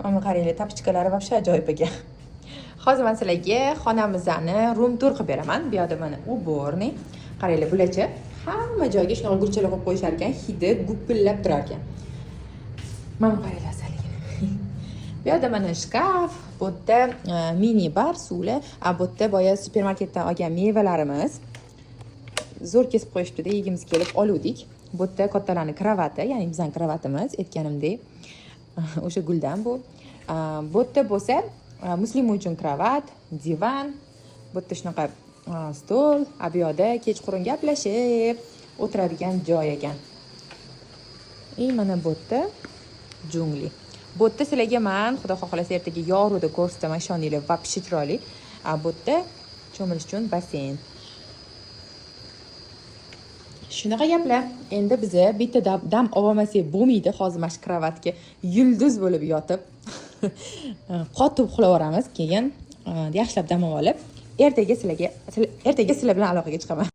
Mana qaranglar, тапочка lari вообще ajoyib ekan. Hozir man sizlarga xonamizni room tour qilib beraman. Bu yoqda mana уборный. Qaranglar, bularcha hamma joyga shunaqa gulchalar qo'yib qo'yishar ekan, hidi gupillab turar ekan. Mana qaranglar asalligini. Bu yoqda mana shkaf, bu yerda mini bar, suvlar, a bu yerda boya supermarketdan olgan mevalarimiz. Zo'r kesib qo'yishibdi-da, yegimiz kelib oluvdik. Bu yerda kattalarni кровати, ya'ni bizning кровать imiz, aytganimdek. O'sha guldan bu. Bu yerda bo'lsa Muslima uchun кровать, divan, bu yerda shunaqa stol, a bu yoqda kechqurun gaplashib o'tiradigan joy ekan. И mana bu yerda jungli. Bu yerda sizlarga man, xudo xohlasa, ertaga yorug'da ko'rsataman, ishoninglar, вообще chiroyli. A bu yerda cho'milish uchun basseyn. Shunaqa gaplar. Endi biza bitta dam olmasak bo'lmaydi. Hozir mana shu кровать ga yulduz bo'lib yotib, qotib uxlab yuboramiz. Keyin yaxshilab dam olib, ertaga sizlar bilan aloqaga chiqaman.